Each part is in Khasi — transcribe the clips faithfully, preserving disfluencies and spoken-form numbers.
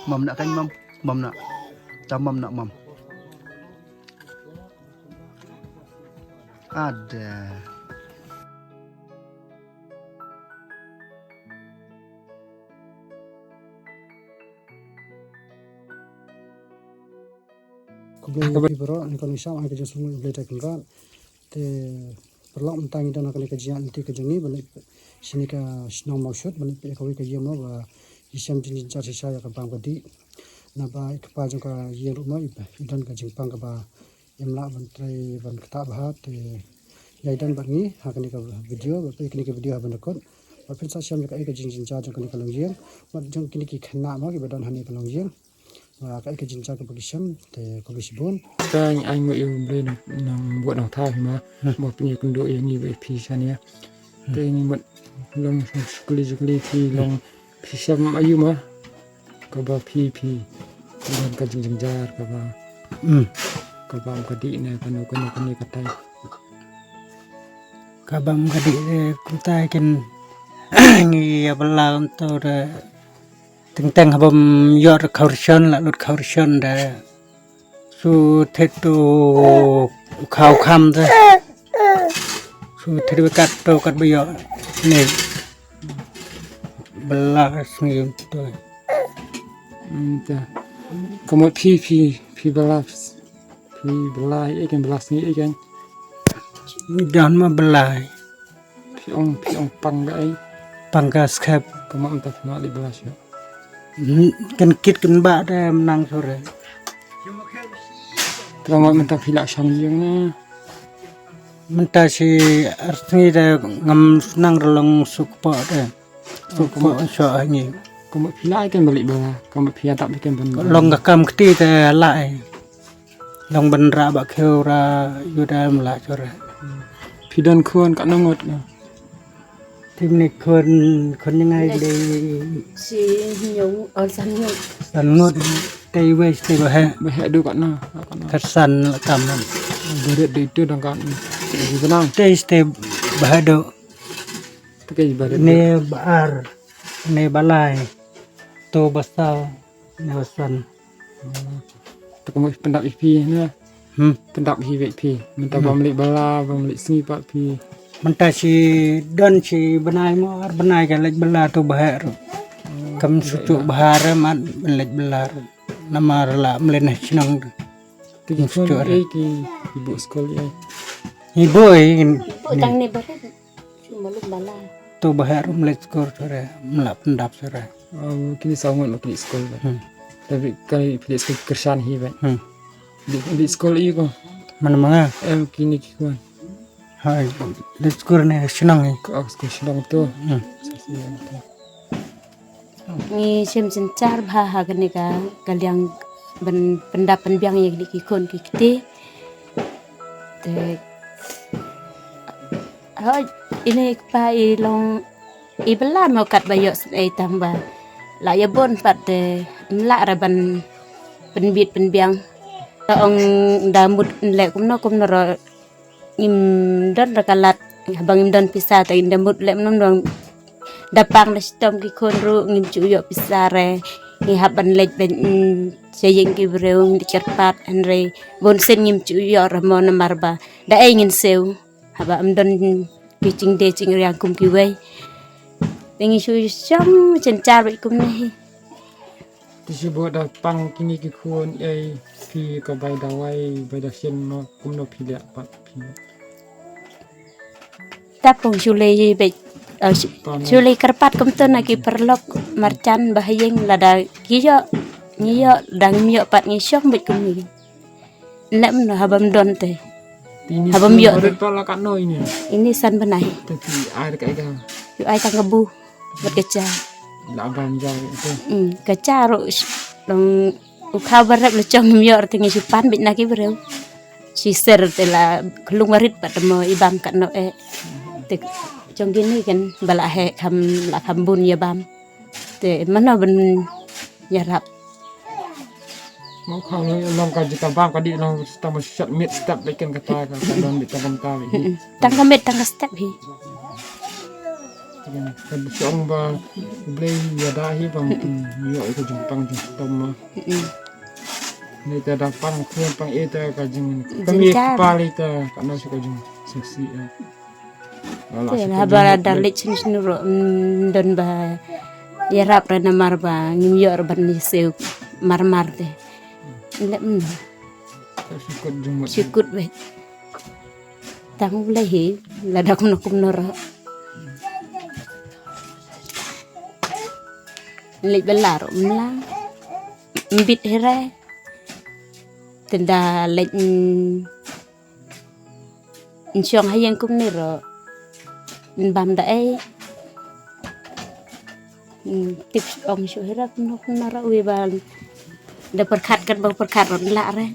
Mam na kan mam. Mam na. Ta mam na mam. Ada. Khublei ïa phi baroh, ngi kon sngewbha ïa ka jingsngew Blei Trai Kynrad. Te paralok, mynta ngi don ha kane ka jingïaid lynti ka jong ngi ban leit sha kane ka shnong Mawshut ban leit peit ïa kawei ka ïing mo ba i shem jingjynjar shisha ïa ka bam ka dih. Naba i kpa jong ka ïing ruh mo i don ka jingpang kaba im lah ban trei ban ktah bha. Te ïai don bad ngi ha kane ka video, ba peit kane ka video ha ban da kut. Ba phin sa shem ïa kaei ka jingjynjar jong kane ka longïing bad jong kine ki khynnah mo kiba don ha kane ka longïing. Ba kaei ka jingjynjar kaba ki shem, te khublei shibun. Tang ai nguh ïa u Blei Nongbuh Nongthaw hi mo. Hmm. Ba pynïakynduh ïa ngi bad phi shane. Hmm. Te ngi mut long shukli shukli phi long phi shem aïu mo. Kaba phi phi. Ka long ka jingjynjar kaba. Hmm. Kaba ym ka dih ne kano kano kane katai. Kaba ym ka dih ne kumta kin ngi ïa ba la kumta de. Teng teng haba ym ïoh da khaw ration, la lut khaw ration da. Shu thied to khaw kham da. Shu thied ba kat to kat ba ïoh. Ni. Ba la sngi to. Hmm, ta. Ka mut phi, phi, phi ba la, phi ba la, eh, kan ba la sngi, eh, kan. Don ma ba la. Phi ong, phi ong pang ka ei. Pang ka skep. Ka mut mynta phi mah leh ba la shuh. Hmm, kan kit kan bah da mynta shuh re. Ka mut mynta phi lah shong ïing na. Mynta shi ar sngi da ngam snang re long suk po da. Suk po shuh ha ngi. Ka mut phi lah kan ba leh ba la. Ka mut phi ïa tap kan ban. Long ka kam kti da lah ei. Long ban rah ba khiew ra ïu da ym lah shuh re. Phi don khun katno ngut na? Te mynne khun, khun jngai dei shi hynñiew ngut, oh, san ngut. San ngut. Te iwei te ba heh. Ba heh du katno, katno. Ka san la tam. Barit dei tu dang kan. Dei benang. Te iste ba heh du. Te kei barit. Ne ba ar. Ne ba lai. To ba saw. Ne ba san. Te ka mut pyndap ïa phi na. Hmm. Pyndap hi beit phi. Mynta ba ym leh ba la, ba ym leh sngi pat phi. Mynta shi don shi bnai mo ar bnai ka leit ba la to ba heh ruh. Kam shu shuh ba heh re mat ban leit ba la ruh. Namar la ym leh na shnong. Te ki khun ei ki buh skul ei. Ki buh ei. Buh tang ne ba heh. Shu malu bala. To ba heh ruh ym leit skul shuh re, ym lah pyndap shuh re. Oh, kine saw ngut ma kine skul ba. Hmm. Tapi kane phi leit skul kyrshan hi ba. Hmm. Leit, leit skul ïa ko. Mana manga? Em kine ki khun. Hai, leit skul ne shnong hi. Ko skul shnong to. Hmm. Ngi shem synshar bha ha kane ka, ka liang ban pyndap pynbiang ïa kine ki khun ki kti. Te hoi, ine i kpa i long i ba la mo kat ba ïoh sngewsih tang ba la ïa bun pat te ym lah re ban pynbit pynbiang. Te ong da mut leh kumno kumno ruh ngim don re ka lad, haba ngim don pisa te ngin da mut leh mano mano. Da pang da shitom ki khun ruh ngim ju ïoh pisa re. Ngi hap ban leit ban, mm, sha ïing ki briew ngi da kyrpad hynrei bun sien ngim ju ïoh re mo namar ba da ei ngin siew. Haba ym don ki jingdie jingriang kum kiwei. Te ngi shu shong synshar beit kumne hi. Te shu bud da pang kine ki khun ei phi ka bai dawai bai da sien mo kumno phi leh pat phi. Ta pung shu leh beit, eh, shu, shu leh kyrpad kumta na ki paralok marjan ba ha ïing lada ki ïoh, ngi ïoh, da ngim ïoh pat ngi shong beit kumne. Leh mano haba ym don te. Haba ym ïoh. Ini san bnai. Te phi ai ka ai ka. Ïoh ai tang ka bu. Bad ka cha. La ban ja ïa ka. Hmm, ka cha ruh sh-, long u khaw ba rep la jong ngim ïoh te ngi shu pan beit na ki briew. Shi ser te la khlung ba rit pat mo i bam katno eh. Te jong kine kan ba la heh kham la kham bun ïa bam. Te mano ban ïarap. Mo khaw long ka jingkam bam ka dih long tang ba shet miet step beit kan kata ka don beit tang kumta beit. Mm-mm. Tang ka miet tang ka step hi. Kan shong ba Blei ïada hi ba ngi ïoh ka jingpang jingshitom ma. Ni ta da pang khun pang e ta ka jing kam e Jynjar. Kpa li ta ka na shu ka jing seksi ya. Wala te shu na ka ba jing da leh. Leit shin shin ro don ba ïarap ra namar ba ngim ïoh ra ban ni sew mar mar te. Leh mm. Shu kut jing mut. Shu kut be. Tang u Blei hi, lada kumno kumno ruh. Leit ba la ruh mla. Mbit hi re. Tenda leit mm, nshong ha ïeng kumne ruh. Nbam da ei. Hmm, tip ong shu hira kumno kumno ruh wi ba da pyrkhat kat ba pyrkhat ruh lah re.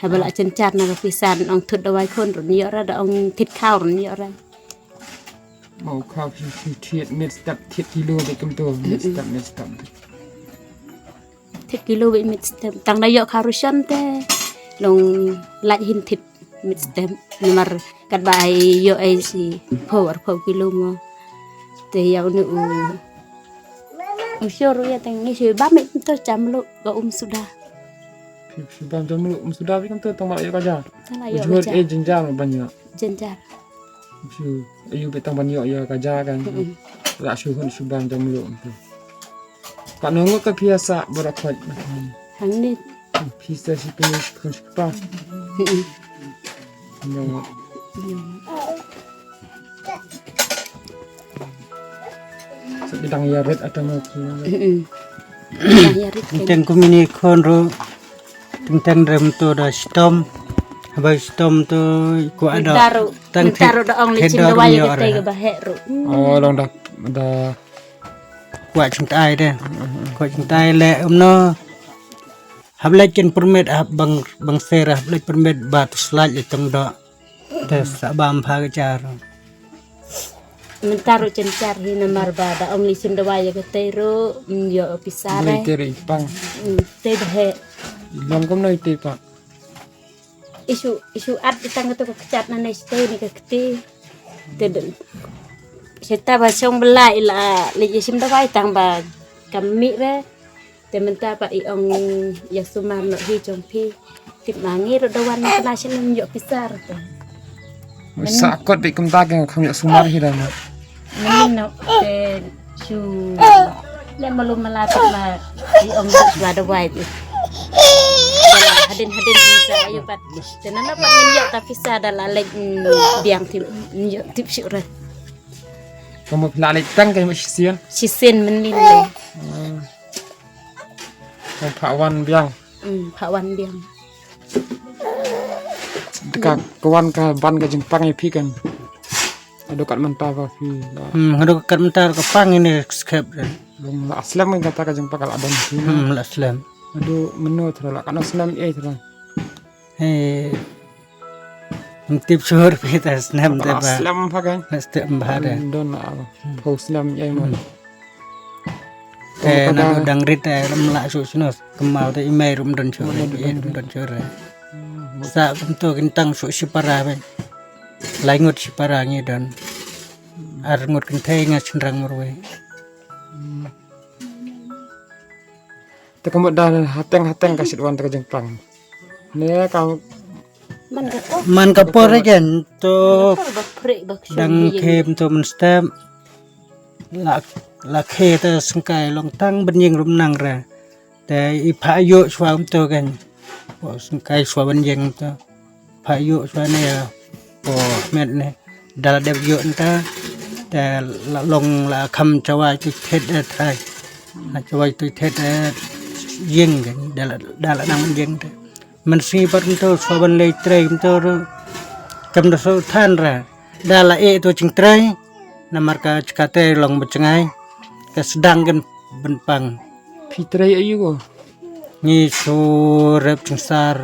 Haba la jynjar na ka pisa ong thut dawai khun ruh ïoh re da ong thit khaw ruh ïoh re. Mau khaw shi shi thied met step thied kilo de kumto met step met step. Thit kilo ba i mit stem. Tang da ïoh kha ruh shan te long lait hin thit mit stem. Namar kat ba ai ïoh ai shi phew ar phew kilo mo. Te ïa uni u. U shu ruh ïa tang ngi shu ba mit to cham lu ba um suda. Shu ba cham lu um suda bi kam to tang ba ïoh ka ja. Tang ba ïoh ka ja. Jynjar ban ïoh. Jynjar. Shu ayu betang ban ïoh ïa ka ja kan. La shu hun shu ban jam lu. Ka nong ka phi sa bora khot. Hangne. Phi sa shi phi shi khun shi pa. Nong. Sa bidang ïa rit atama phi. Bidang ïa rit. Teng kumini khon ro. Teng teng rem to da shitom. Haba shitom to ko ada. Tang mynta ruh da ong licin da wai ka te ka ba heh ruh. Oh long da da. Kwah chingtai de. Kwah chingtai le umno. Hap leit kin permit hap bang bang ser hap leit permit ba tu slide le tong do. Te sa bam pha ka jar. Mynta ruh chen jar hi namar ba da ong licin da wai ka te ruh. Yo officer. Te ruh pang. Te de he. Long kom noi te pa. Isu isu at itang ka to ka kchat na ne stay ni ka kti. Te den. Seta ba song bela ila le isim da bai tang ba kami re. Te menta pa i ong ya sumar no hi jong phi. Tip mangi ro da wan na shin yo pisar te. Sa kot de kumta ke kham ya sumar hi da ma. Mano te shu le malu malatu ma i ong shu ada wai. Hadin hadin sa ayo pat. Te nana pat nyo ta pisa da la lek biang tip nyo tip shu re. Kamu pila lek tang kamu shisien. Shisien menlin le. Kamu pak wan biang. Pak wan biang. Ka kawan ka ban ka jingpang ïa phi kan. Ado kat mynta ka phi. Hmm, ado kat mynta ka pang ini skep. Long la aslem kan kata ka jingpang ka la don phi. Hmm, la aslem. Ado meno thra la kan aslem eh thra. Eh. Tip sur phi ta snem te ba. Aslem pha kan. Stem ba de. Don la. Pau snem eh mo. Te na du dang rit te lam la su snos. Kemau te imai rum don sore, i rum don sore. Sa kum to kin tang su sipara be. Lai ngut sipara ngi don. Ar ngut kin thei nga chenrang murwe. Te kamu da hateng hateng ka sit wan te ka jingpang. Ne ka man ka por. Man ka por jen to. Dang khem to men stem. La la khe te sengkai long tang benying rum nang re. Te i pha yu shwa um to kan. O sengkai shwa benying to. Pha yu shwa ne ya. O met ne. Dal dep yu nta. Te la long la kham chawa tu thet de trai. La chawa tu thet de ying kan. Dal dal nang ying te. Men sngi pat um to shwa ban lei trai um to ru. Kam da so than ra. Dal la e to ching trai. Namar ka chkate long ba chngai. Ka sdang kan ban pang. Phi trei ayu ko? Ngi su rep chingsar.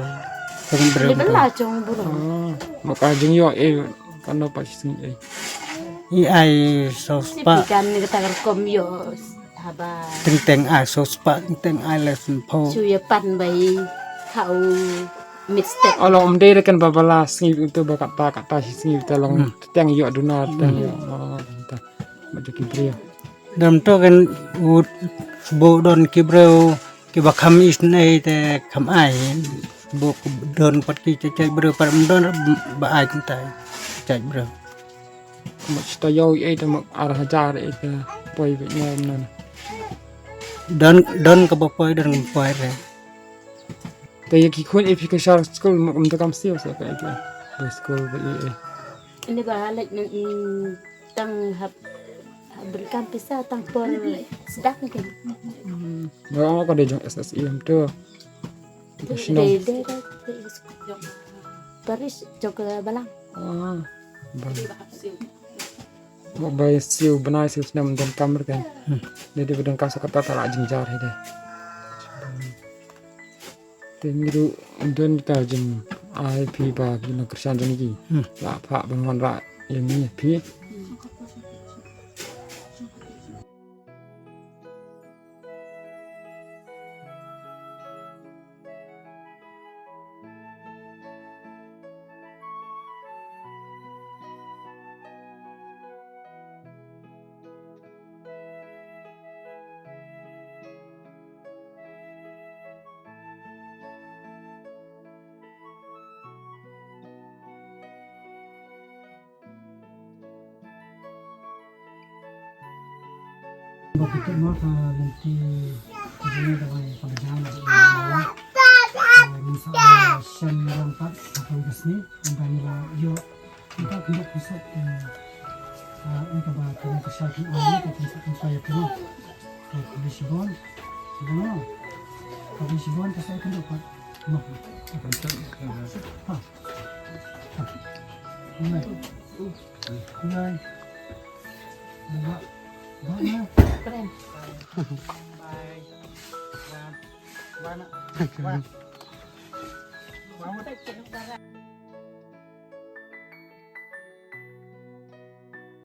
Pang brem. Ni bela chong bro. Ma ka jing yo e kan no pa sing e. I ai so spa. Kan ni kata kan kom yo haba. Teng teng ai so spa teng teng ai le sun pho. Su ya pan bai khau mistake. Along um dei kan ba bala sngi tu ba kata kata sngi tu long teng yo duna teng yo. Jong ki briew. Don to kan u, sbu don ki briew kiba kham isynei te kham ai. Sbu don pat ki jait jait briew pat ym don ba ai kumta. Jait briew. Mut shu ïoh ei te mut ar hajar ei te poi bad ñiewmynne. Don, don kaba poi, don kaba poi re. Te ïa ki khun ei phi ka shah skul mut ym donkam siew sa ka ei te. Ba skul ba ei ei. Ini ba leit nang, mm, tang hap, hap berikan pisa tang por sdak ni kan. Hmm. Ba ong ka dei jong S S E em tu. Ka shnong. Dei, dei, dei, dei. Parish jong ka Balang. Ah. Ba. Ba bai siew bnai siew snem donkam re kan. Hmm. Dei dei ba donkam sa kata ta la jynjar hi dei. Te ngi ruh don kita jin ai phi ba ki nongkyrshan jong ngi. Hmm. La phah ban wanrah ïa ngi phi. Ba phi tip mo ka lynti ka jingim ka long kaba jam. Ngin sa shem long pat ha ka sngi, ynda ngi la ïoh ynda ka pisa, eh, ynda ba ka long ka sha kin ong ka pisa kan poi ïa phi mo. Ka pisa shibun. Shibun mo. Ka pisa shibun ka sa ïa ka dur pat. Mo. Ha. Ha. Mo. Bye. Bye. Bye. Bye. Bye.